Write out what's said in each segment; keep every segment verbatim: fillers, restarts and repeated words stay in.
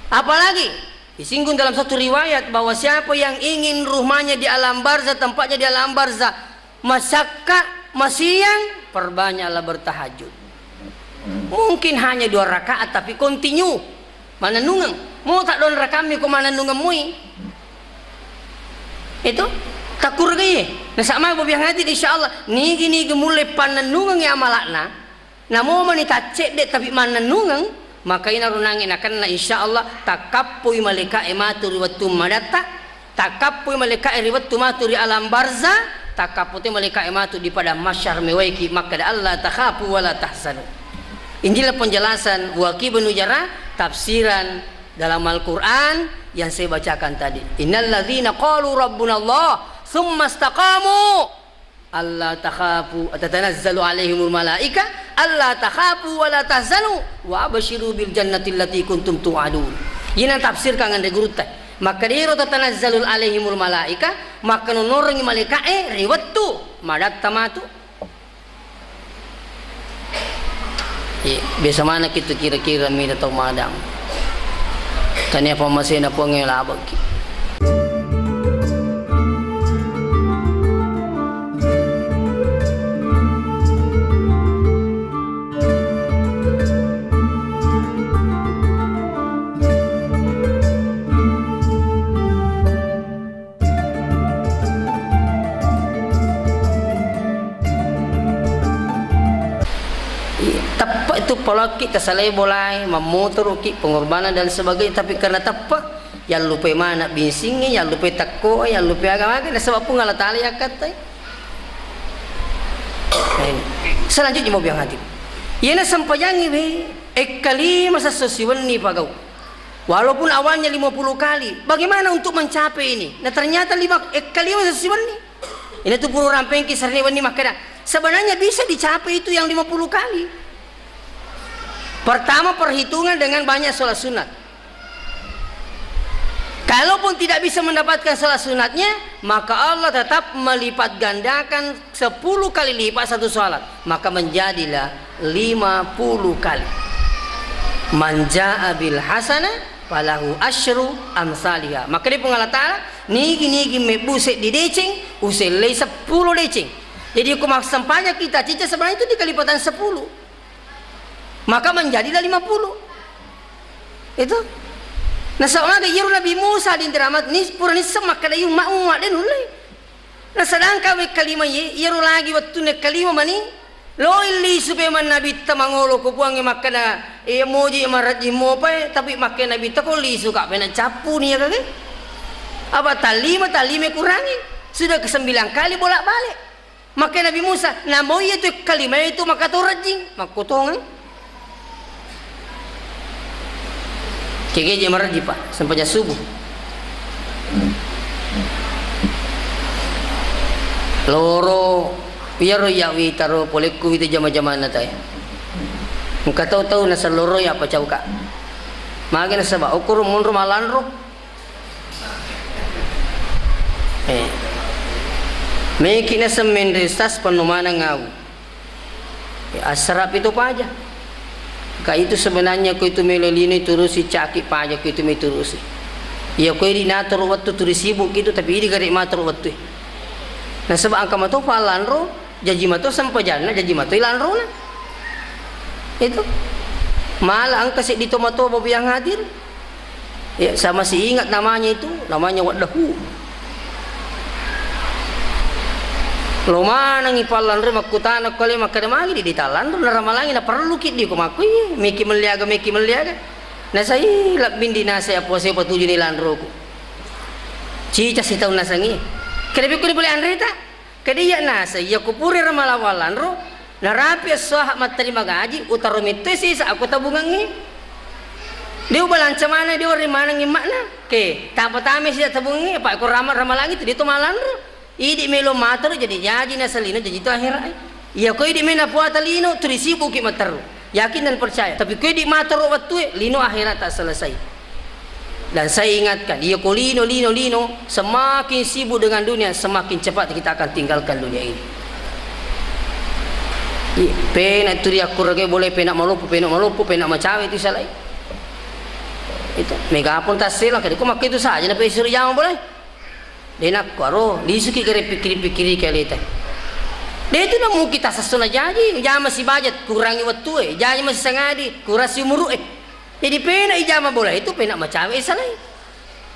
Apalagi disinggung dalam satu riwayat bahwa siapa yang ingin rumahnya di alam barzah, tempatnya di alam barzah, masakka, masiang, perbanyaklah bertahajud. Mungkin hanya dua rakaat, tapi continue. Manennungeng. Mo tak don rakammi ko manennungeng mui. Itu takurgai. Nasama bobiang hati, insyaallah. Nigi-nigi mulle pannennungeng amalakna. Namo mani taccedde tapi mannennungeng, maka inaro nangi nakenna, insyaallah takkappoi malaika'e matu ri wettu madatta, takkappoi malaika'e ri wettu matu ri alam barzah, takkappo to malaika'e matu di padang mahsyar mewaiki makkeda, "Alla takhafu wa la tahzanu." Inilah penjelasan Waqi bin Jarrah, tafsiran dalam Al-Quran yang saya bacakan tadi. "Innalladzina qalu rabbunallah, tsumma istaqamu." Alla takhafu, tatanazzalu alaihimul malaika, alla takhafu wa la tahzanu, wa absyiru bil jannati allati kuntum tu'adun. Iyana tafsirkan anre gurutta. Makkeda iro tatanazzalu alaihimul malaika, makkanonnorengngi malaika'e ri wettu madatta matu. Iya, biasa maneng kitu kira-kira mita tau madang. Tania pammasena Puangnge labekki. Teppe itu polokki, tasalai bolai, mammotoroki, pengorbanan dan sebagainya, tapi karena teppe, yallupai mana binsingnge, yallupai tekko, yallupai aga-aga, nasaba Puang Allah Taala yakkattai. Nah, ini. Selanjutnya mau bilang hati. Iyana sempajangi we, ekkalima sesso siwenni pagau. Walaupun awalnya lima puluh kali, bagaimana untuk mencapai ini? Nah, ternyata lima, ekkalima sesso siwenni. Ini tuh pura rampengki sarni wenni makkeda, sebenarnya bisa dicapai itu yang lima puluh kali. Pertama, perhitungan dengan banyak sholat sunat. Kalaupun tidak bisa mendapatkan sholat sunatnya, maka Allah tetap melipat gandakan sepuluh kali lipat satu sholat. Maka menjadilah lima puluh kali. Man jaa bil hasanah falahu asyru amsaliha. Maka dia Puang Allah Ta'ala, nigi-nigi mebbu seddi deceng, usellei sepuluh deceng. Jadi, ko massempajang kita cica sebenarnya itu di kalipatan sepuluh. Maka menjadilah lima puluh. Itu. Nasaba maga iyaro Nabi Musa di interamat ni pura nisseng makkeda yu ma umma de nulle. Nah, sedangkan wekkalima ye, iyaro lagi wettunna kalima mani, lo illi supaya man Nabitta mangolo ko Puangnge makkeda, e, moji marajji mopae, tapi makkeda Nabitta ko lisu ka pena cappu ni ya kage. Apa talima, talima kurangi. Sudah kesembilan kali bolak-balik. Makkeda Nabi Musa, namo iya tu kalima itu maka to rajjing, makkutongeng. Kege je marajji, Pak, sempajang subuh. Loro, iyaro iya witaro polekku wita jama-jamanna tae. Engka tau-tau naselloro ya pacauka. Mage nasaba, okoro monro malanro. Eh. Meki naseng menre stas penno maneng awu. Assara pi to paja. Ka itu sebenarnya ko itu melo lino turusi caki paja ko itu me turusi. Iya ko idi natoro wettu turi sibuk itu tapi idi gare matoro wettu. Nasaba engka mato pallanro, jaji mato sempajanna, jaji mato ilanrona. Itu. Mala engka seddi to mato babu yang hadir. Ya, saya masih ingat namanya itu, namanya Waddahu. Lo manengi pallanro makkutana kole makkeda magi di talanro na ramalangi na perlu ki di ko makku iya, meki melliaga, meki melliaga. Nasai labbing di nasai apa saya patuju ni lanroku. Cica sitaun nasangi. Kede bikku ni boleh anreta? Kede iya nasai iya kupure ramalawa lanro, narapi esso aha matterima gaji, utaro metto sisa aku tabungangngi. Dia ubalanca mana, dia warri manengi makna. Ke, tapa tame sisa tabungangngi, apa ko rama ramalangi tu dia to malanro. Idi melo matoro jadi jaji nasalino jaji to akhirat. Iya ko idi mena puata lino turi sibuki matteru. Yakin dan percaya. Tapi ko idi matoro wettue lino akhirat tak selesai. Dan saya ingatkan, iya ko lino, lino, lino, semakin sibuk dengan dunia, semakin cepat kita akan tinggalkan dunia ini. Iya, pena turi akkurage boleh pena maloppo, pena maloppo, pena macawe itu salai. Itu, mega pun tasselo, kede ko makkitu saja na pesuru jama boleh. De nakkuaro, lisuki gare pikkiri-pikkiri ke aleta. De tu namuki tasassu na jaji, jama si bajet, kurangi wettue, jaji masi sangadi, kurasi umuru e. Jadi pena i jama bola itu, pena macawe i salai.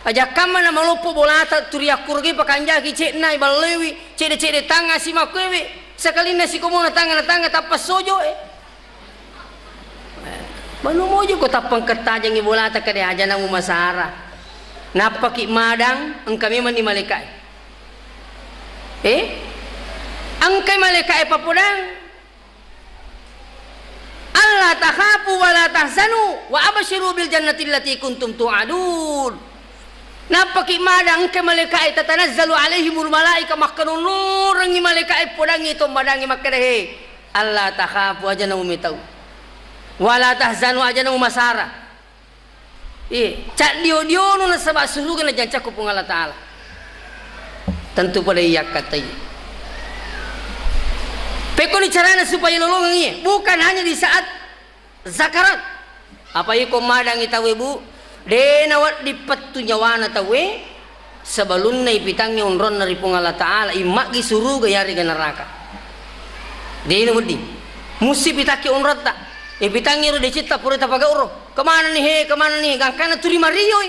Aja kamma na maloppo bolata turi akkurugi pakanjaki cedna i ballewi, cede-cede tanga si makkuewe, sakalinna sikomona tanga na tanga tappa sojo e. Manu mojo ko tappang kettajangi bolata kade aja namu masara. Nappaki madang, engka memang ni malaika e. Eh? Engkai malaika e papodang. Alla takhafu wa la tahzanu wa absyiru bil jannati allati kuntum tu'adun. Nappaki madang engkai malaika e tatanazzalu alaihimul malaika makkanonnorengi malaika e podangi to madangi makkeda he. Alla takhafu aja namu metau. Wala tahzanu aja namu masara. Iya, caddio-diono nasaba suruga najancakko Puang Allah Ta'ala. Tentu pada iya kattai. Pekkoni carana supaya lolongeng iye? Bukan hanya di saat zakarat. Apa iko madangi tauwe, Bu? De nawedding pettu nyawana tauwe. Sebelumna ipitangngi onronna ri Puang Allah Ta'ala, immaggi suruga yarega neraka. Dena wedding. Musti pitakki onrotta. Ipitangngi ro decetta pura tapagauro. Kemana nih, he, kemana nih? Gangkana turi marioi.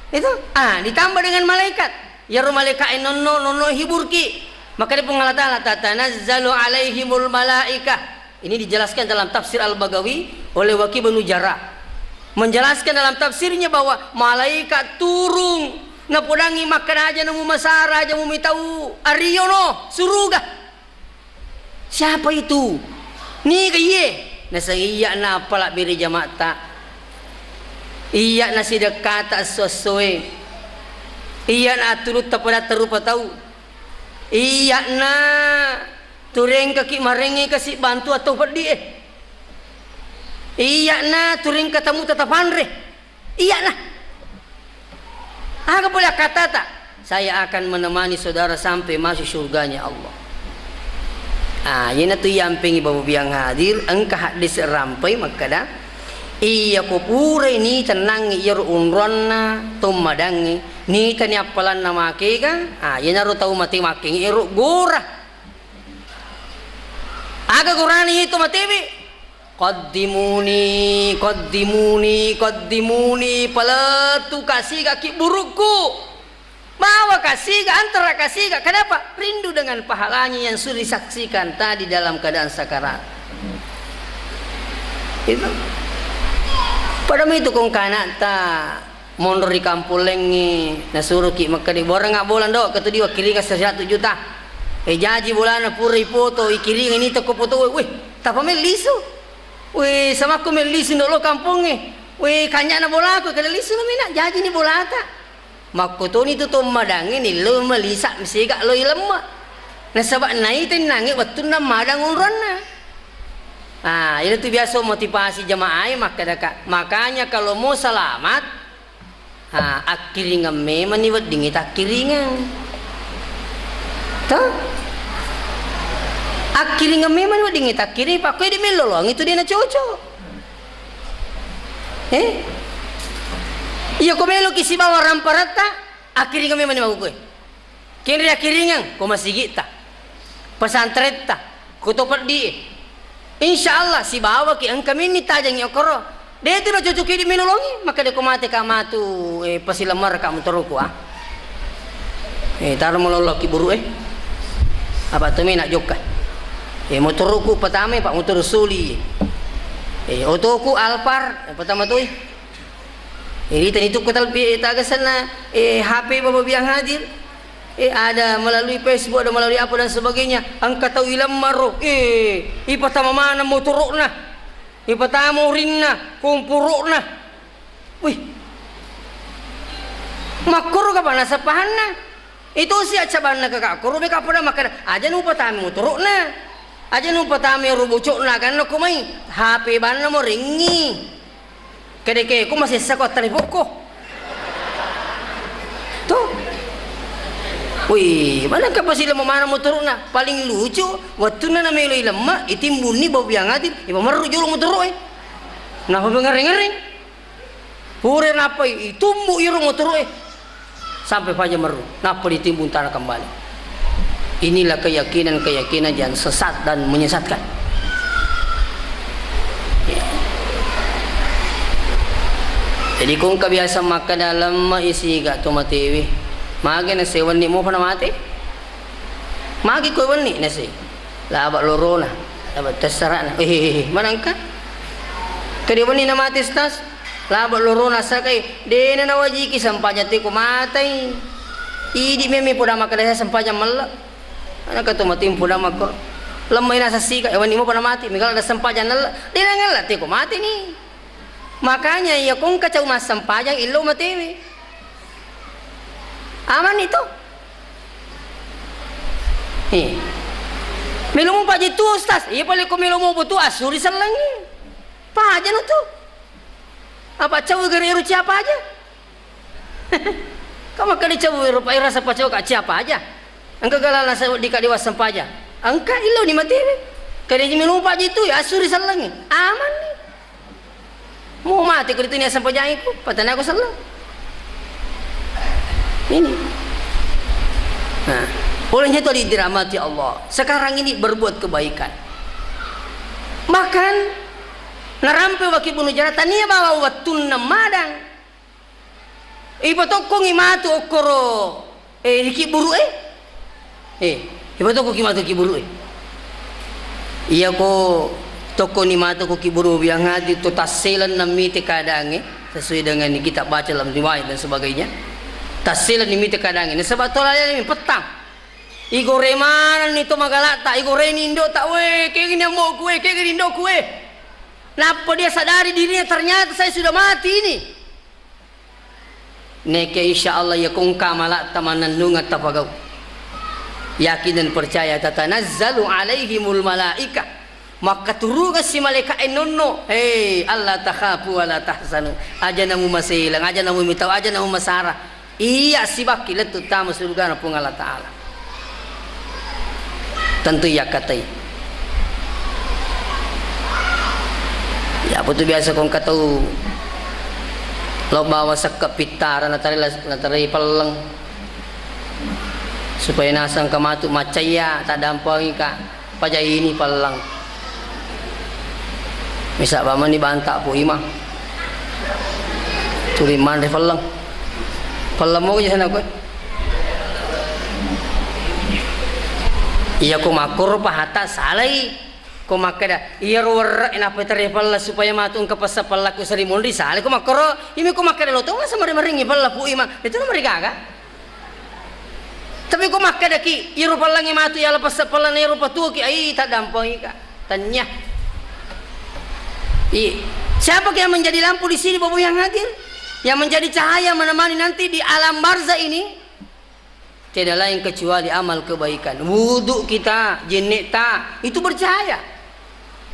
Itu, ah, ditambah dengan malaikat. Yaro malaikat e nonno, nonno hiburki. Maka di Puang Allah Ta'ala, tatanazzalu alaihimul malaikah. Ini dijelaskan dalam tafsir Al-Baghawi oleh Waqi bin Jarrah. Menjelaskan dalam tafsirnya bahwa malaikat turun napodangi makkeda aja namu masara, aja mu mitau, ariyono, suruga. Siapa itu? Niga iye? Naseng iyya na appala bere jama'ta. Iyya na sidekkata esso-essoe. Iyya na atulutta padatta rupa tau. Iyya na turengkaki marengngi kasi bantu atau peddi e. Iyya na turengka tamu tatapanre. Iyya na. Aga pole akkatata? Saya akan menemani saudara sampai masuk surganya Allah. Ah, iyanatu iyampengi Bapak Biang hadir, engka haddese rampai makkada, iya ko purai nitennangi iyaro onronna tommadangnge, nitani appalanna makega, ah, iyanaro tau mate makkengnge ero gora. Aga gorana itu matewe? Qaddimuni, qaddimuni, qaddimuni, palettu kasiga kibburukku. Bawa kasiga, antara kasiga. Kenapa? Rindu dengan pahalanya yang sudah disaksikan tadi dalam keadaan sakarat. Itu. Pada itu kong kanakta monro ri kampung lengnge, nasuroki makkeda, "Borang abbola ndo, ketu di wakkiringa seratus juta." Eh, jaji bolana pura ipoto, ikiringa ini teko poto, weh, tapa mellisu. Weh, samakko mellisu ndo lo kampongnge. Weh, kanyana bolaku, kena lisu na mina, jaji ni bolata. Makkotoni tu tommadangnge nillo melisa sega lo ilemma. Nasaba naita nange wettunna madang onronna. Ah, itu tu biasa motivasi jamaah e makkadaka. Makanya kalau mau selamat, ah, akkiringeng memang ni weddingngi takkiringeng. Toh? Akkiringeng memang ni weddingngi takkiring, pakko di meloloang itu dia na cocok. Eh? Iya ko meloki sibawa ramparatta, akkiringeng memang ni makkukue. Kenri akkiringeng ko masigitta, pesantretta, ko to peddi. Insya Allah sibawaki engka minni tajengi okoro. De tu na cocok idi melolongi, maka de ko mate ka matu, eh, pasilamar ka motoroku ah. Eh, taro meloloki buru eh. Apa tu mena jokka. Eh, motoroku pertama pak motor suli. Eh, otoku Alphard, eh, pertama tu eh. Jadi tadi tu kotal pi taga sana eh H P Bapak Biang hadir. Eh ada melalui Facebook, ada melalui apa dan sebagainya. Engka tau ilamma ro. Eh, ipatama mana motorokna. Ipatama urinna, komporokna. Wih. Makkoro ka panasa pahanna. Itu si accabanna kakak koro beka pada makkada aja nu patami motorokna. Aja nu patami ro bocokna kan ko mai. H P banna mo ringi. Kedeke ko masessa ko attalipokko. Tuh. Wih, mana kapasilemma mana motorokna? Paling lucu, wettunna namelo ilemma, itimbunni bau yang adil, ipamerru jolo motoroke. Napa pengereng-ngereng? Pura nappai itumbu iro motoro'e sampai Paja Merru, nappa ditimbun tanah kembali. Inilah keyakinan-keyakinan yang sesat dan menyesatkan. Jadi ko engka biasa makkeda, "Lemma isiga to matewe." Magi nasewenni mo pana mate? Magi ko wenni nase? Laba lorona, laba tessarana. Eh, manangka? Kede wenni na mate, Stas? Laba lorona sakai, dena nawajiki sempajang teko matai. Idi memi poda makkeda sempajang melle. Ana kato mati poda makkoro. Lemmai nasasika, eh, wenni mo pada mati, migala ada sempajang nelle. Dena ngella teko mati ni. Makanya iya ko engka cau massempajang illo matewe. Aman itu. Eh. Melo mupaja tu, Ustaz. Iya pale ko melo mupa tu, asuri sellengi. Paja no tu. Apa cau gare ero cia paja? Kau makkeda cau ero pa rasa pacau ka cia paja. Engka galana sa dika dewa sempaja. Engka illo ni matewe. Kade melo mupaja tu, asuri sellengi. Aman ni. Mau mati ko ditanya sampajangiku, patana aku salah. Ini. Nah, olehnya itu dirahmati Allah. Sekarang ini berbuat kebaikan. Bahkan narampe waki bunuh jara tania bawa wettunna madang. Ipatokkongi matu okkoro, eh, riki buru, eh. Eh, ipatokkongi matu ki buru, eh. Iya ko tokkoni matu ko ki buru biang hati to tasselan namite keadaannya sesuai dengan yang kita baca dalam riwayat dan sebagainya. Tasselan namite keadaannya. Nasaba to laleng petang. Igore manenni to magalata, igore ni indo'ta, "Weh, kegini ambo'ku, eh, kegini indo'ku, eh." Nappa dia sadari dirinya, "Ternyata saya sudah mati ini." Neke insya Allah ya kongka mala'ta manennungeng tapagau. Yakin dan percaya, tatanazzalu alaihimul malaika. Makkaturungessi malaika'e nonno, "Hei, alla takhafu wa la tahzanu." Aja namu maselang, aja namu mitau, aja namu masara. Iya sibakki lettu tama surgana Puang Allah Ta'ala. Tentu iya katai. Ya, apa tu biasa kong katau lo bawa sekke pittara natare, natare pelleng. Supaya nasang ka matu maccaya, tak dampangi ka. Pajaini pallang. Misa bamani banta Pu Imang. Tuli manre pallang. Pallang mo ke sana kowe. Iya ko makkoro pahata salai. Ko makkeda, iya ro werre napa tare palla supaya matu engka pessa pallaku seri monri salai ko makkoro. Imi ko makkeda lo to masa mari maringi palla Pu Imang. Itu nomor gaga. Tapi ko makkedaki, iyaro pallangnge matu yala pessa-, pallanna iyaro patuoki, ai, taddampengika. Tennya. Iya. Siapakah yang menjadi lampu di sini, Bapak yang hadir? Yang menjadi cahaya menemani nanti di alam barzah ini? Tiada lain kecuali amal kebaikan. Wudhu kita, jenne ta, itu bercahaya.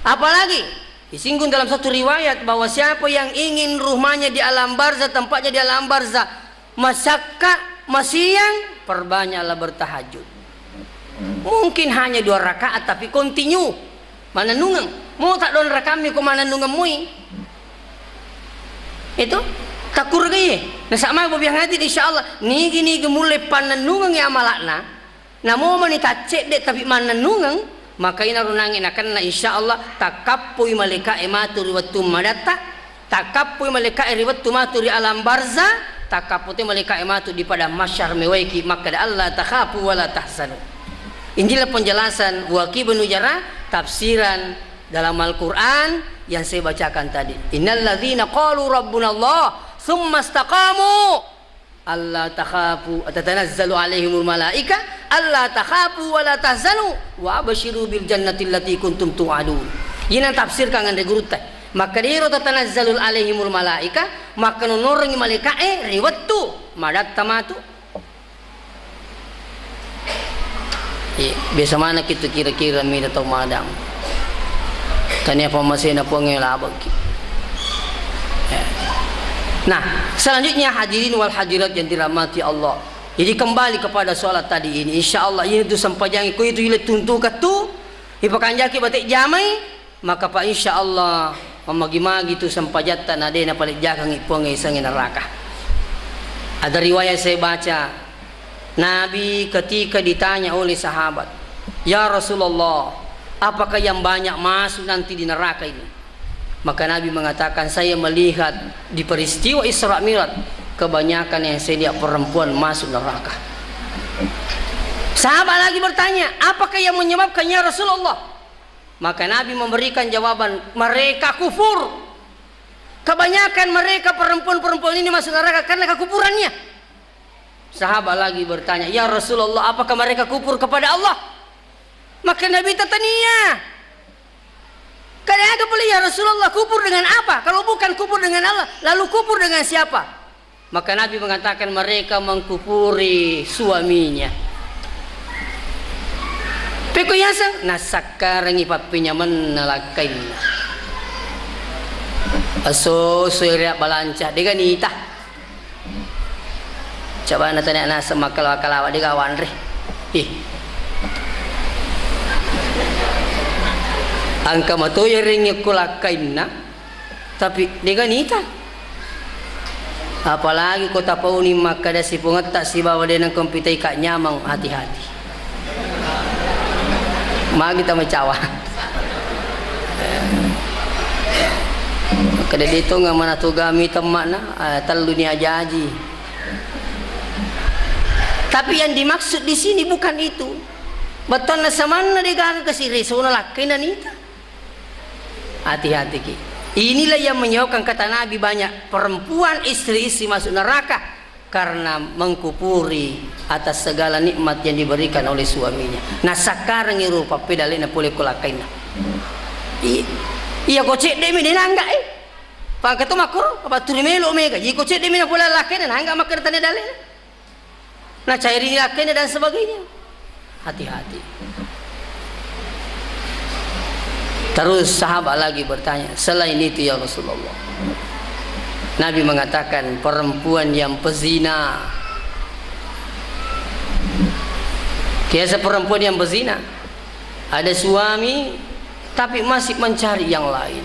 Apalagi disinggung dalam satu riwayat bahwa siapa yang ingin rumahnya di alam barzah, tempatnya di alam barzah, masakka, masiang, perbanyaklah bertahajud. Mungkin hanya dua rakaat, tapi continue. Manennungeng. Mau tak don rakammi ko manennungeng mui. Itu takkurgai. Nasaba mai bobiang hati, insya Allah. Nigi-nigi mulle pannennungeng ya amalakna. Namo mani taccedde tapi mannennungeng, maka inaro nangi nakenna, insya Allah, takkappoi malaika'e matu ri wettu madatta, takkappoi malaika'e ri wettu matu ri alam barzah, takkappo te malaika'e matu di padang mahsyar mewaiki makkeda, "Alla takhafu wa la tahzanu." Inilah penjelasan Waki Banu Jarrah, tafsiran dalam Al-Quran yang saya bacakan tadi. Innalladzina qalu rabbunallah, tsumma istaqamu. Alla takhafu, tatanazzalu alaihimul malaika, alla takhafu wa la tahzanu, wa absyiru bil jannati allati kuntum tu'adun. Iyana tafsirkan anre gurutta. Makkeda iro tatanazzalu alaihimul malaika, makkanonorengngi malaika'e ri wettu madatta matu. Iya, biasa maneng kitu kira-kira mida tau madang. Tania pammasena Puangnge labekki. Ya. Nah, selanjutnya hadirin wal hadirat yang dirahmati Allah. Jadi kembali kepada sholat tadi ini. Insya Allah ini tu sempajangi ko itu ile tuntuka tu, ipakanjaki batik jamai, maka pa insya Allah Mammagi-magi tu sempajatta na de napalejjakangngi Puang isengnge neraka. Ada riwayat saya baca, Nabi ketika ditanya oleh sahabat, "Ya Rasulullah, apakah yang banyak masuk nanti di neraka ini?" Maka Nabi mengatakan, "Saya melihat di peristiwa Isra Mi'raj, kebanyakan yang saya lihat perempuan masuk neraka." Sahabat lagi bertanya, "Apakah yang menyebabkan, ya Rasulullah?" Maka Nabi memberikan jawaban, "Mereka kufur. Kebanyakan mereka, perempuan-perempuan ini, masuk neraka karena kekufurannya." Sahabat lagi bertanya, "Ya Rasulullah, apakah mereka kufur kepada Allah?" Maka Nabi, "Tania. Kada ada pula, ya Rasulullah, kufur dengan apa? Kalau bukan kufur dengan Allah, lalu kufur dengan siapa?" Maka Nabi mengatakan, "Mereka mengkufuri suaminya." Pekko yaseng, nasakkarengngi pappenyamenna lakkainna. Esso-esso ri abbalanca, dega nita. Coba na tania naseng makkalawa-kalawa, dega wanre. Ih. Engka mato yarengngi ko lakkainna. Tapi dega nita. Apalagi ko tapauni makkeda sipungetta sibawa de nengka mpitai ka nyameng, hati-hati. Magi tamacawa. Makkeda de tonga manatu gami temmana, eh, tellu ni ajaji. Tapi yang dimaksud di sini bukan itu. Bettuanna samanna de gaga kasi resona lakkainna nita. Hati-hati ki. Inilah yang menyebabkan, kata Nabi, banyak perempuan, istri-istri masuk neraka karena mengkupuri atas segala nikmat yang diberikan oleh suaminya. Nasakkarengngi rupa pedalena pole ko lakkainna. I-, iya ko cedde mi de nangga, eh. Pangka to makkoro, apa turi melo mega. Jadi ko cedde mi na pole lakkainna, nangga makkeda tania dalena. Nacairini lakkainna dan sebagainya. Hati-hati. Terus sahabat lagi bertanya, "Selain itu, ya Rasulullah?" Nabi mengatakan, "Perempuan yang pezina." Biasa perempuan yang pezina. Ada suami, tapi masih mencari yang lain.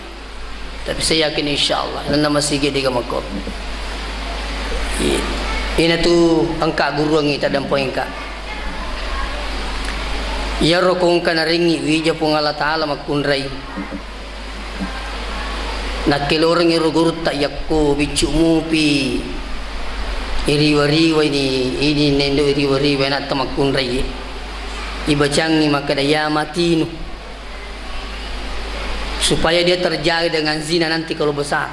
Tapi saya yakin, insya Allah, nanna masih gede gama kor. Iya. Ina tu engka guruangi tadampo engka. Iyaro ko engka narengngi wija Puang Allah Ta'ala makkunrai. Nakkelorengngi ro gurutta yakko biccu mupi. Iriwa-riwa ini, ini nendo iriwa-riwa enak makkunrai. Ibacangngi makkeda, "Ya matinu." Supaya dia terjaga dengan zina nanti kalau besar.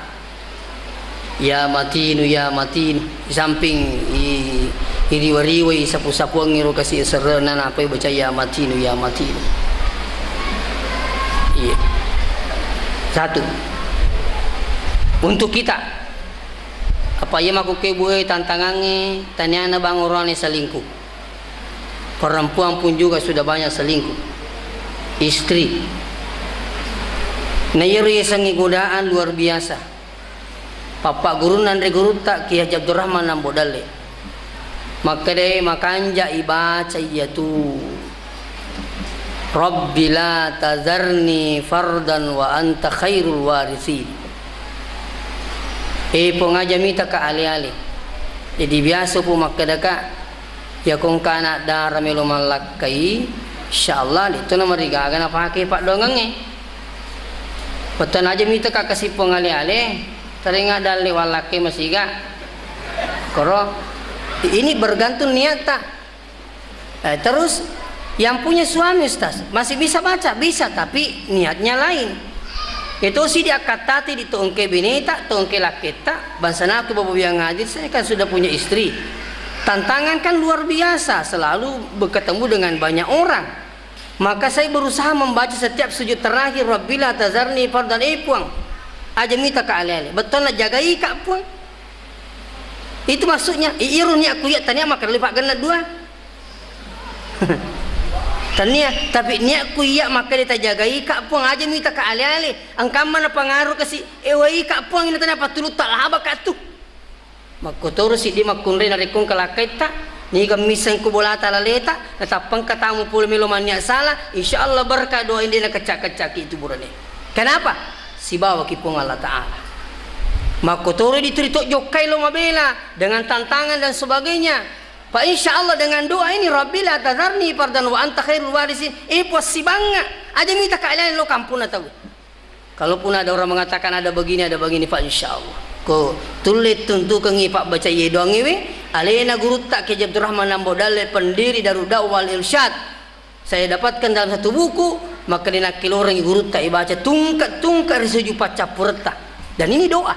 "Ya matinu, ya matinu." Di samping i-, iriwa-riwai sapu-sapuangngi ro kasi serrena, napai baca, "Ya matinu, ya matinu." Iya. Satu. Untuk kita, apa iya makkukebue tantangangnge, taniana bang orane selingkuh. Perempuan pun juga sudah banyak selingkuh. Istri. Na iyaro yasengnge godaan luar biasa. Pappa gurunna anre gurutta Kiai Haji Abdurrahman Ambo Dalle. Makkeda, makanja ibaca iyatu. "Rabbi la tazarni fardan wa anta khairul warithin." Eh, Puang, aja mita ka ale-ale. Jadi biasa pu makkeda ka, Iyako engka anak dara melo mallakkai, insyaallah, lettu na marigaga napake paddoangengnge. Wettunna aja mita ka kasi Puang ale-ale, taringa dalle wallakkai masiga. Koro, ini bergantung niatta. Eh, terus, yang punya suami, Ustaz, masih bisa baca? Bisa, tapi niatnya lain. Itu si diakkattati di to engke beneta, to engke lakketta, bangsa naku Bapak yang hadir, saya kan sudah punya istri. Tantangan kan luar biasa, selalu berketemu dengan banyak orang. Maka saya berusaha membaca setiap sujud terakhir, "Rabbi la tazarni fardan", eh Puang, aja mita ka ale-ale. Bettuanna jagai ka Puang. Itu maksudnya, i-, iro niatku iya tania makkeda le paggenna dua. Tania, tapi niatku iya makkeda tajagai ka Puang, aja mita ka ale-ale. Engkamma napangaru kasi, ewai ka Puang, ina tania pattulutta laba ka tu. Makkotoro siddi makkunrai narekko engka lakkaitta, niga misseng ku bolata laleta, natappengka tamu pole melo mannia sala, insyaallah berkah doa inde nakecca-keccaki itu burane. Kenapa? sibawaki Puang Allah Ta'ala. Makkotoro dituri to jokkai lo mabela dengan tantangan dan sebagainya. Fa insya Allah dengan doa ini, "Rabbi la tazarni fardan wa anta khairul warisin." Eh, puas sibangnga. Aja mita keadaan lo kampung atau. Kalaupun ada orang mengatakan ada begini, ada begini, fa insya Allah. Ko tulle tuntukengi pabbaca iye doangngewe, alena gurutta Kiai Abdurrahman Ambo Dalle, pendiri Darud Da'wah wal Irsyad. Saya dapatkan dalam satu buku, makkeda nakkelorengngi gurutta ibaca tungke-tungke ri suju paccappuretta. Dan ini doa.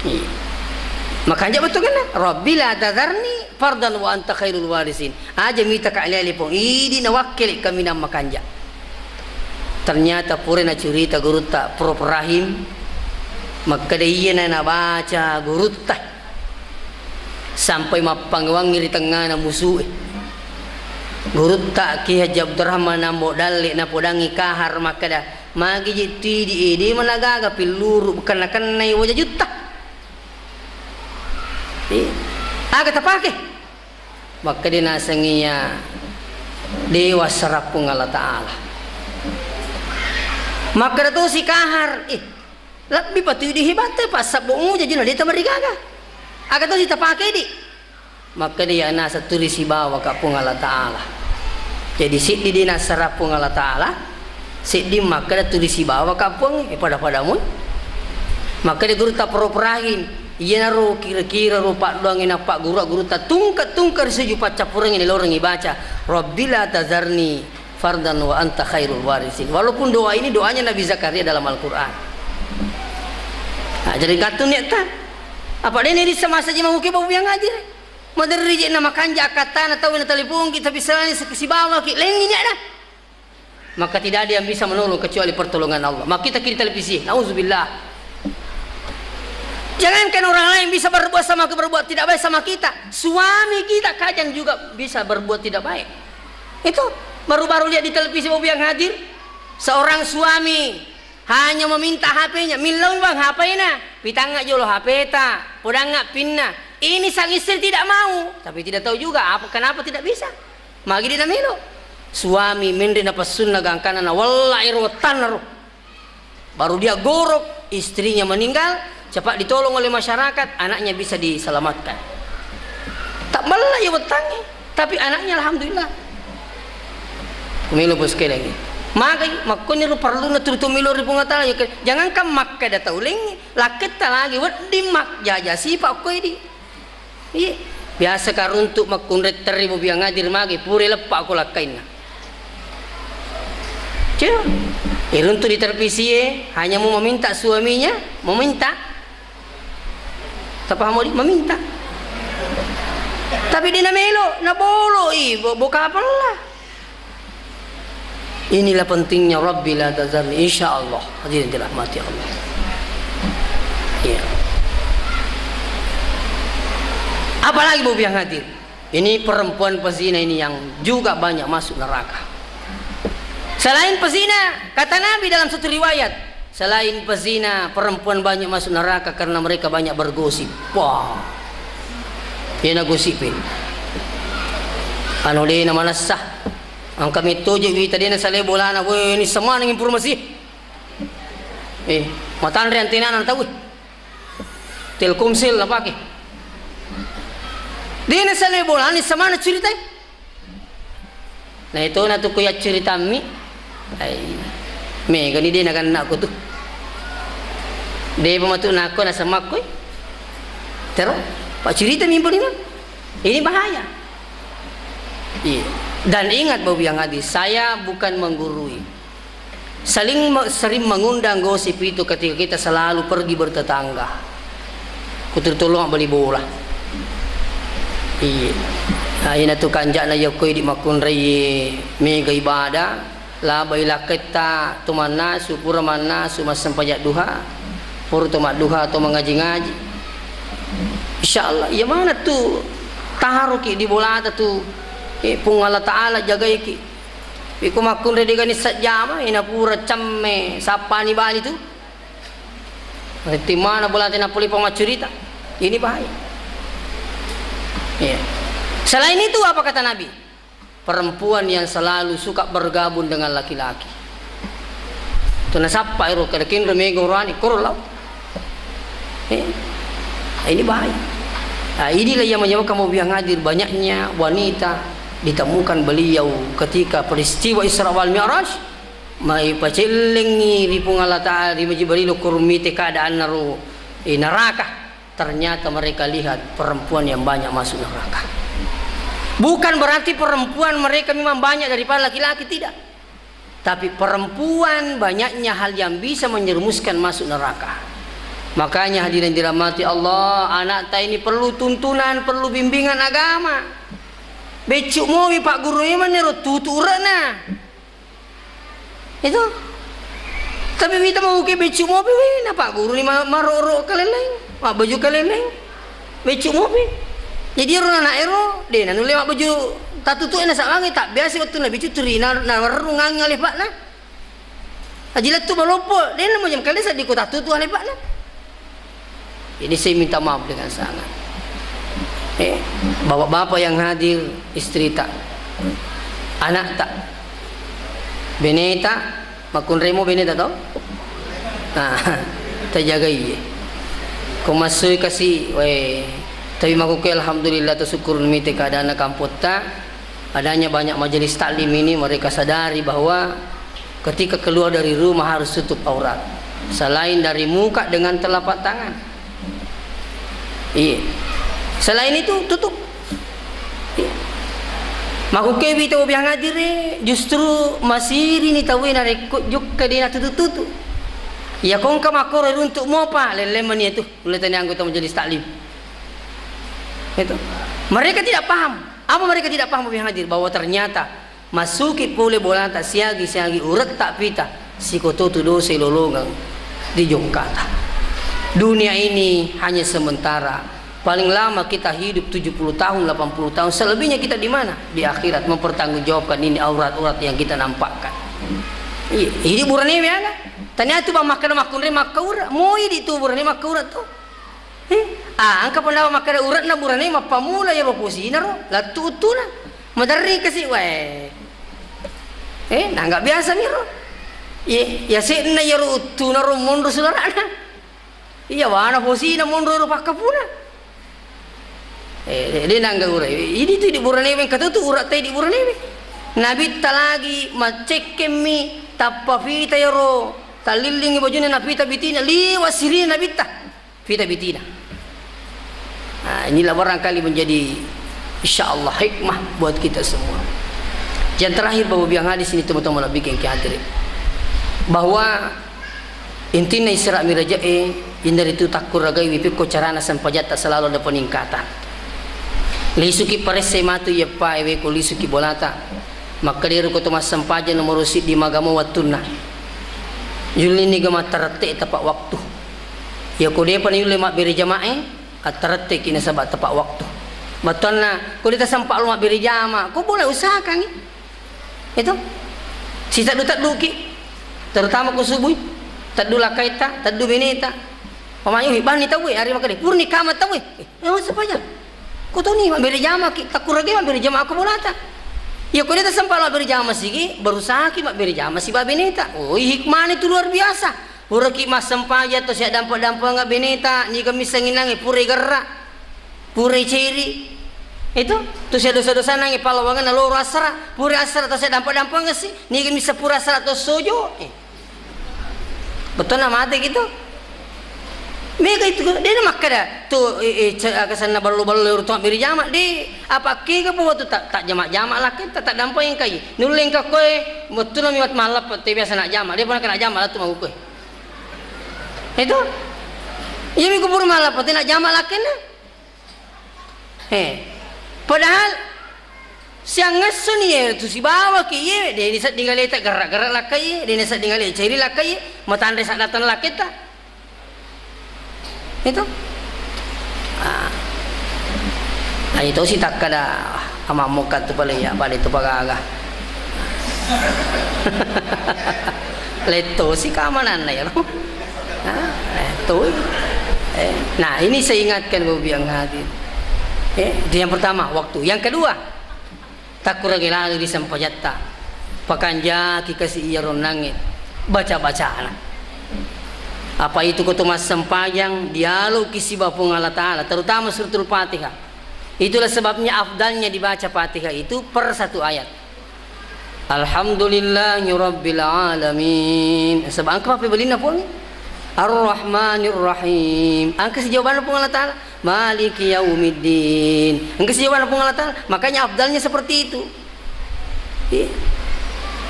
Iya. Makanja betul kan? "Rabbi la tazarni fardan wa anta khairul warisin." Aja mita ka ale-ale Puang. Idi nawakkele kaminang makanja. Ternyata pura nacurita gurutta Prof Rahim. Makkeda iya na nabaca gurutta. Sampai mappangewangngi ri tengngana musu'e. Gurutta Kiai Haji Abdurrahman Ambo Dalle napodangngi kahar makkeda, "Magi je tu idi ede managaga pilluru kenna-kennai wajajutta." Eh, aga tapake? Makkeda nasengngi iya dewa sarappung Allah Ta'ala. Makkeda tosi kahar, eh, Lebbi patui dihebatte, passabbong muja jina de tamarigaga. Aga tosi tapake di? Makkeda iya nasa turi sibawa ka Puang Allah Ta'ala. Jadi siddi de nassara Puang Allah Ta'ala, siddi makkeda turi sibawa ka Puang, eh, pada-pada mui. Makkeda gurutta Prof Rahim, iyanaro kira-kira ro paddoangnge nappa guru-gurutta tungke-tungke ri suju paccappurengnge naloreng ibaca, "Rabbi la tazarni fardan wa anta khairul warisin." Walaupun doa ini doanya Nabi Zakaria dalam Al-Quran. Nah, jadi gattung niatta. Apa dene rissa masa je mahuke bau biang hadir. Maderri je na makanja akkattana tau na telepon kita bisa ni sibawa ki lengi niatta. Maka tidak ada yang bisa menolong kecuali pertolongan Allah. Maka kita kiri televisi. Nauzubillah. Jangankan orang lain bisa berbuat sama berbuat tidak baik sama kita. Suami kita kadang juga bisa berbuat tidak baik. Itu baru-baru lihat di televisi, Bobi yang hadir, seorang suami hanya meminta H P-nya, "Millau bang H P-na, pitangnga jolo H P-ta, podangnga pinna." Ini sang istri tidak mau, tapi tidak tahu juga apa, kenapa tidak bisa. Magi dia namelo. Suami menre napassunna gangkana na walla ero wettanna ro. Baru dia gorok, istrinya meninggal, cepat ditolong oleh masyarakat, anaknya bisa diselamatkan. Tak mella ya wettangnge, tapi anaknya alhamdulillah. Melo bos sekali lagi. Magai, makkoni ro perlu na turu melo ri Puang Allah Ta'ala, ya ke-, jangankan makkeda tau lengi, lakketta lagi, wedding mak jaja sipa koi di. Iya, biasa karuntu makkunrai terri Bobi yang hadir magi, pura leppa ko lakkainna. Coba, iruntu di televisi e, hanya mau meminta suaminya, meminta. Tapahamo di? Meminta. Tapi dia namelo, nabolo i, bo-, boka apa lah. Inilah pentingnya Rabbi la tazarni, insya Allah. Hadirin dirahmati Allah. Iya. Apalagi Bobi yang hadir. Ini perempuan pezina ini yang juga banyak masuk neraka. Selain pezina, kata Nabi dalam satu riwayat, selain pezina, perempuan banyak masuk neraka karena mereka banyak bergosip. Wah. Iya na gosip e. Anu de na manessa. Engka metto je wita de nasalai bolana, weh, ini semaneng informasi. Eh, matanre antenana tau. Telkomsel napake. De nasalai bolana, semaneng ceritai. Na itu na tu kuya ceritammi. Ai. Mega ni de naganna ko tu. De pematu nako na semakko. Tero, pak cerita mimpi ni. Ini bahaya. Iya. Dan ingat, Bapak yang hadir, saya bukan menggurui. Saling me-, sering mengundang gosip itu ketika kita selalu pergi bertetangga. Kutu tolong beli bola. Iya. Nah, ina tu kanjana yakko di makunrai mega ibadah. Labai lakketta to mannasu, pura mannasu massempajang duha, pura to madduha to mangaji-ngaji. Insya Allah, iya maneng tu taroki di bolata tu, eh, Puang Allah Ta'ala jagaiki. Iko makkunrai degani sajjama, ina pura camme sappani bali tu. Timana bolata napoli pamaccurita. Ini bahaya. Iya. Selain itu apa kata Nabi? Perempuan yang selalu suka bergabung dengan laki-laki. Tona sappa ero kada kenro mega urani koro lao. Eh, ini bahaya. Nah, inilah yang menyebabkan, mau bilang hadir, banyaknya wanita ditemukan beliau ketika peristiwa Isra wal Mi'raj, mai pacellengi ri Puang Allah Ta'ala ri Jibril, kurmite keadaanna ro, eh, neraka. Ternyata mereka lihat perempuan yang banyak masuk neraka. Bukan berarti perempuan mereka memang banyak daripada laki-laki, tidak. Tapi perempuan banyaknya hal yang bisa menjerumuskan masuk neraka. Makanya, hadirin dirahmati Allah, anakta ini perlu tuntunan, perlu bimbingan agama. Beccu mowi Pak Guru, memang nero tutu ure'na. Itu. Tapi mita mau ke beccu mopi, weh, na Pak Guru ni ma-, maroro kaleleng, mabbaju kaleleng. Beccu mopi. Jadi ero anak ero, de nanulle mabbaju tatutu, nasaba magi tak biasa waktu na beccu turi na, na warungang alifakna. Aji lettu maloppo, de namo jam kale seddi ko tatutu alifakna. Ini saya minta maaf dengan sangat. Eh, bapak-bapak yang hadir, istrita, anakta, beneta, makkunremo beneta to? Nah, tajagai. Ko massui kasi, weh, tapi makuke alhamdulillah, to syukur mite keadaan kampotta, adanya banyak majelis taklim ini, mereka sadari bahwa ketika keluar dari rumah harus tutup aurat. Selain dari muka dengan telapak tangan. Iya. Selain itu, tutup. Iya. Makukewi tau biang adire, justru masiri ni tau narekko jokka de natutu-tutu. Iya, kongka makkoro runtuk mopa, lelleng mani itu, mulai tani anggota majelis taklim. Itu. Mereka tidak paham. Apa mereka tidak paham, biang hadir? Bahwa ternyata masuki pole bolata siagi-siagi uretta pita, sikototu dosa lolongeng di jongkata. Dunia ini hanya sementara. Paling lama kita hidup tujuh puluh tahun, delapan puluh tahun. Selebihnya kita di mana? Di akhirat, mempertanggungjawabkan ini aurat-aurat yang kita nampakkan. Iya, ini burane wiana. Tanya tu bang makkeda makkunre makkaura. Moi di tu burane makkaura tu. Eh? Ah, engka pendapat makkeda ure'na burane mappamula iyaro posina ro, lettu uttuna. Maderri kasi, wae. Eh, nangga biasa ni ro. Ye, ya senna iyaro uttuna ro monro sularana. Iya, wana posina monro ro pakkapuna. Eh, de nangga ure. Idi tu di burane, engka tu tu ura tai di burane. Nabitta lagi maccekkemmi tappa fita iyaro, talillingi bajunna napita bitina, liwa sirina nabitta. Fita bitina. Nah, inilah barangkali menjadi, insya Allah, hikmah buat kita semua. Yang terakhir, Bapak biang hadis ini, teman-teman, lebih ke hadirin, bahwa intinna Isra Miraja'e, inaritu takkuragai wipikko carana sempajatta selalu ada peningkatan. Lisuki paresse matu iyeppa ewe ko lisuki bolata. Makkedero ko to massempajang nomoro siddi magamo wettunna. Yullini ga mattarette tepat waktu. Iyako depa ni yulle mabbere jama'e, attaretteki nasaba tepat waktu. Bettuanna, ko de tasempa lo mabbere jama, ko boleh usahakangi. Itu. Siteddu-tedduki. Terutama ko subui. Teddu lakkaita, teddu beneta. Pamayu hibani tauwe, ari makkeda, purni kama tauwe. Eh, masa paja. Ko toni mabbere jamaki, takkuragai mabbere jama ko bolata. Iya ko de tasempa lo mabbere jama sigi, berusahaki mabbere jama siba beneta. Oh, hikmahnya itu luar biasa. Puraki massempajang to siaddampa-dampanga beneta, niga missengngi nange purai gerra, purai ceri. Itu, to siadosa-dosa nange pallawangenna loro asara, purai asara to siaddampa-dampanga si, niga misseng pura asara to sojo. Eh. Bettuanna mate gitu. Mega itu, de na makkeda, to, eh, eh, ce-, aga senna ballo-ballo ero to mabbere jama, de, apa kega po wettu ta-, tajjama-jama lakketta, taddampai engkai. Nulle engka koe, wettunna mi mat-, malleppa, te biasa najjama, de pernah kena jama lettu makkukkoe. Itu? Iya mi kuburu malapati najjama lakkenna. He. Padahal siangngesso ni ye tu sibawaki ye, de ni sedding aleta gerra-gerra lakkai ye, de ni sedding ale ceri lakkai ye, matanre saddatang lakketta. Itu. Ah. Ayo tosi takkada amammokka tu pale ya, pale tu pagaga. Lettosi keamananna ya, no? Ah, letto. Eh, nah, ini saya ingatkan Bapak yang hadir. Eh, itu yang pertama, waktu. Yang kedua, takkurage lalo ri sempajatta. Pakanjaki kasi iya ronnangnge. baca-bacana. Apa itu ko to massempajang, dialoki siba Puang Allah Ta'ala, terutama Suratul Fatihah. Itulah sebabnya afdalnya dibaca Fatihah itu per satu ayat. Alhamdulillahi Rabbil Alamin. Sebab engka pappebalinna Puang. Ar-Rahmanir Rahim. Engka sijawabanna Puang Allah Ta'ala. Maliki yaumiddin. Engka sijawabanna Puang Allah Ta'ala. Makanya afdalnya seperti itu. Iya.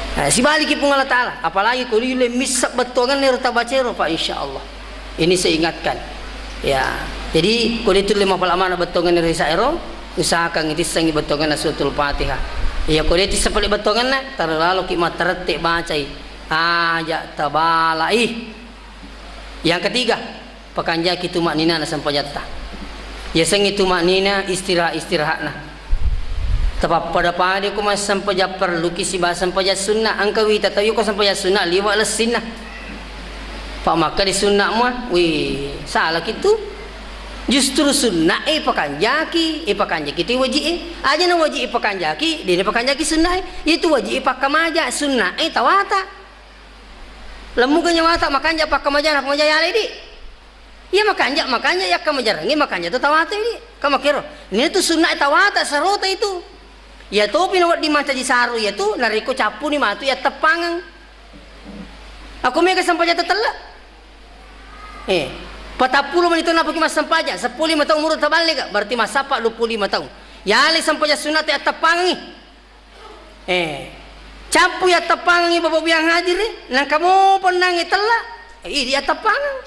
Nah, sibaliki Puang Allah Ta'ala. Apalagi ko lile missa bettuanganna ero tabacero, Pak, insya Allah. Ini saya ingatkan. Ya. Jadi, ko de tulle mapala mana bettuanganna ero isa ero, usahakan itissengi bettuanganna Suratul Fatihah. Iya, ko de tisseng pale bettuanganna, taro laloki mattarette bacai. Aja tabalai. Yang ketiga, pakanjaki tuma'ninana sempajatta. Yasengnge tuma'nina istirahat-istirahatna. Tapappada-pada ko massempajang parelluki siba sempajang sunna. Engka wita tau ko sempajang sunna liwa lessinna. Pak makkeda sunna mua, wih, salaki tu. Justru sunna e pakanjaki, e pakanjaki tu wajib e. Aja na wajib e pakanjaki, dena pakanjaki sunna e. Itu wajib e pakkamaja, sunna e tawata. Lemmuga nyawata makanja pakkamajana, pakkamajana yalai di. Iya makanja, makanja yakka majarangnge makanja tu tawata idi. Kamakero. Ini tu sunna tawata sarota itu. Iya topi na wedding mancaji saru iya tu narekko cappuni matu iya teppangeng. Aku mega sempajang tetelle. Eh, patappulo menit napaki massempajang, seppulo lima taung umuru taballe ga, berarti massappa dua puluh lima taung. Yale sempajang sunna tu iya teppangengi. Eh, cappu yatteppangengngi Bapak Bu yang hadir, eh, nangka mopa onnangnge tella, eh, idi yatteppangang.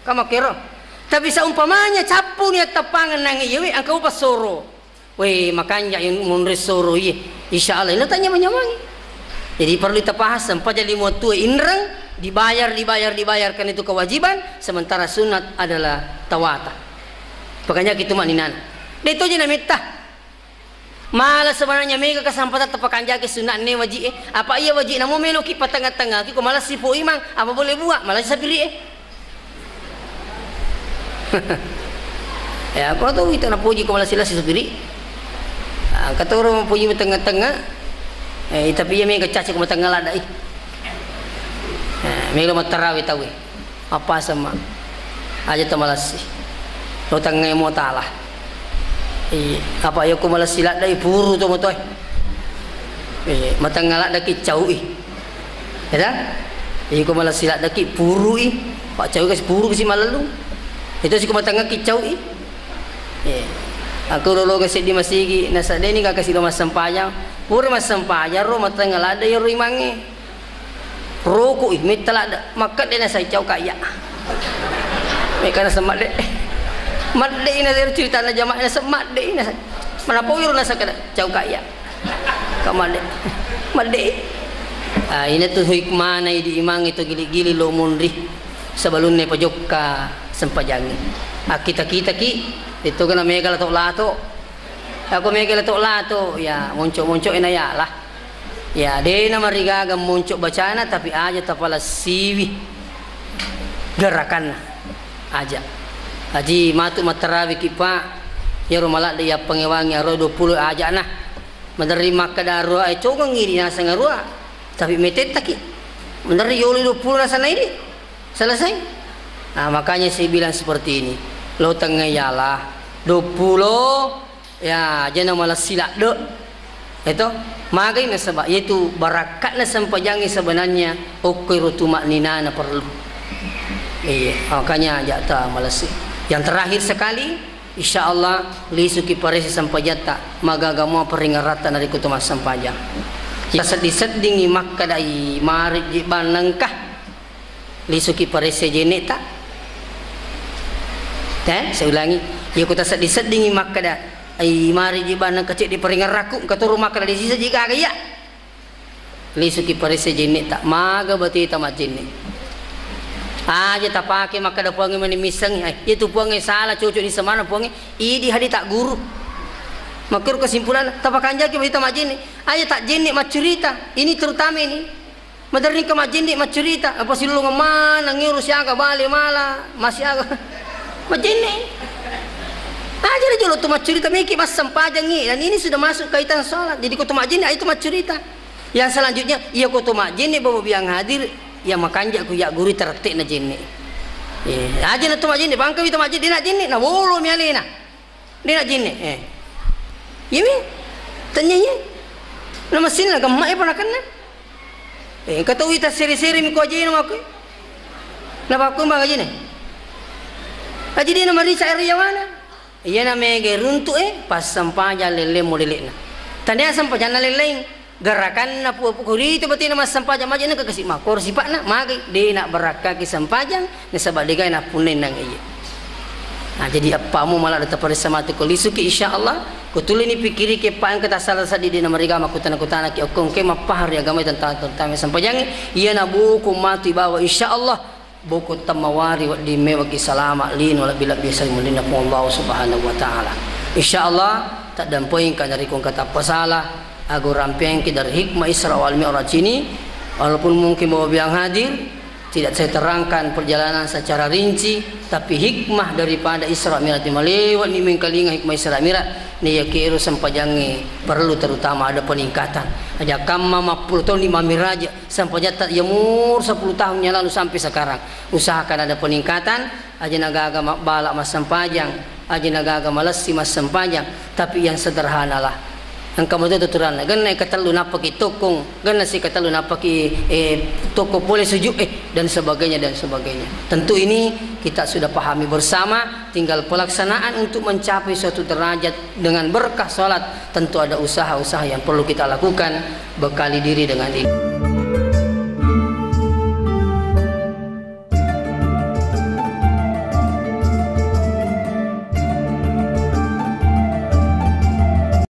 Kamakero. Tapi saumpamanya cappuni yatteppangang nangnge iyewe, engka upa soro. We, makanja yang munri soro iye. Insya Allah, ina tanya manyamangi. Jadi perlu tapaham, sempajang lima wettu inreng, dibayar, dibayar, dibayar, karena itu kewajiban, sementara sunat adalah tawata. Pakanjaki tuma'ninana. De toje na metta. Mala sebenarnya mega kesempatan tapakanjaki sunna'ne wajib e. Apa iya wajib namo meloki patengnga-tengngaki ko malessi po imang, apa boleh buat malessi sapiri e. Ya, ko tau ita napoji ko malessi-lessi sapiri. Ah, katoro mapoji matengnga-tengnga. Eh, tapi iya mega caci ko matengnga ladda i. Eh, melo mattarawe tau e. Apa sama? Aja to malessi. Lo tengngai mo tala. Iya, apa iya ko malessi ladda i puru to motoe. Iya, matengnga ladda ki cau i. Ya ta? Iya ko malessi ladda ki puru i. Pak cau i kasi puru kasi malellu. Itu si ko matengnga ki cau i. Iya. Aku lolo kasi di masigi, nasa deni ka kasi lo massempajang. Pura massempajang ro matengnga ladda iya ro imangnge. Rokoi, metta ladde, makkedde nasai cau kaya. Meka naseng madde. Madde ina dari ceritana jamaah naseng madde ina. Manapa wiro naseng kada cau kaya. Ka madde. Madde. Ah, ina tu hikmana idi imang itu gili-gili lo munri sebelumnya pajokka sempajangi. Akkita-kitaki itu kena mega lato-lato. Aku mega lato-lato ya monco-monco ina ya lah. Ya, dena marigaga monco bacana, tapi aja tapalessiwi gerakanna. Aja. Aji matu mattarawiki, Pak. Yaro maladde yappangewangi aro dua puluh aja nah. Maderri makkeda aro ai congengi di naseng arua. Tapi metettaki. Maderri yolo dua puluh nasana ini. Selesai. Nah, makanya saya bilang seperti ini. Lo tengnga yalah. Dua puluh Ya, jana malessi ladde. Eto, magai nasaba, yaitu barakkatna sempajangnge sebenarnya okko iro tuma'ninana perlu. Iya, makanya aja ta malessi. Yang terakhir sekali, insya Allah lisuki parese sempajatta, magaga mua peringaratta narekko to massempajang. Taseddi-seddingi makkedai marijji bannengka. Lisuki paresse jenne'ta. Eh, saya ulangi. Iya ko taseddi-seddingi makkeda, "Ai, mariji banneng kaceddi paringerrakku, engka toro makkeda disiseji gaga iya." Lisuki paresse jenne'ta, maga bateta majjenne. Aja tapake makkeda puangnge mani missengngi, eh, iya tu puangnge salah, cocok ni semana puangnge, idi hadi tak guru. Makkero kesimpulan, tapakanjaki bateta majjenne. Aja tak jenne maccurita. Ini terutama ini. Maderri engka majjenne maccurita, apa silolongeng maneng ero siaga bale mala, masiaga. Majjenne. Aja jolo tu maccurita, meki massempajangngi. Dan ini sudah masuk kaitan sholat. Jadi ko tu majjenne, aja tu maccurita. Yang selanjutnya, iya ko tu majjenne, Bapak Ibu yang hadir, Iya makanja ku iya guru terette'na jenne. Eh, aja na to majenne, bangka wita majenne, dena jenne, na wolo mi alena. Dena jenne, eh. Iya mi, tanya iya. Na mesin na gemma e panakanna. Eh, kata wita seri-seri mi ko ajena mako. Na bako bang ajene. Aja dena marica ero yawana. Iyana mega runtu'e, passempajang lelleng modele'na. Tania sempajanna lelleng, gerakanna pu-, pu-, kurito batena massempajang maja nengka kasi makkoro sipa'na, magai, de' nabbarakkaki sempajang, nasaba degai nappunnai nang iye. Nah, jadi appamu mala de' taparessa matu ko lisuki, insya Allah, ko tulini pikiriki eppa engka tasala seddi de' namariga makkutana-kutanaki okkongke mappahari agama tentang, tentang sempajangnge, iyana buku matu ibawa, insya Allah, Boko temmawari wedding mewaki salama lino lebbi-lebbi sering mullinna Puang Allah Subhanahu wa Ta'ala. Insya Allah, taddampengka narekko engka tappa sala, ago rampeangki dari hikmah Isra wal Mi'raj ini, walaupun mungkin Bapak Ibu yang hadir, tidak saya terangkan perjalanan secara rinci, tapi hikmah daripada Isra Mi'raj ini malewa ni mengkalinga hikmah Isra Mi'raj, ni yakiro sempajangnge perlu terutama ada peningkatan. Aja kamma mappulo tahun di mamiraja, Sempajatta iya umur sepuluh tahun yang lalu sampai sekarang. Usahakan ada peningkatan, aja nagaga mabbala massempajang, aja nagaga malessi massempajang, tapi yang sederhanalah. Engka mato tuturanna, genna katellu nappaki tokkong, genna si katellu nappaki, eh, tokkong pole sujud, eh, dan sebagainya, dan sebagainya. Tentu ini kita sudah pahami bersama, tinggal pelaksanaan untuk mencapai suatu derajat dengan berkah salat, tentu ada usaha-usaha yang perlu kita lakukan, bekali diri dengan ini.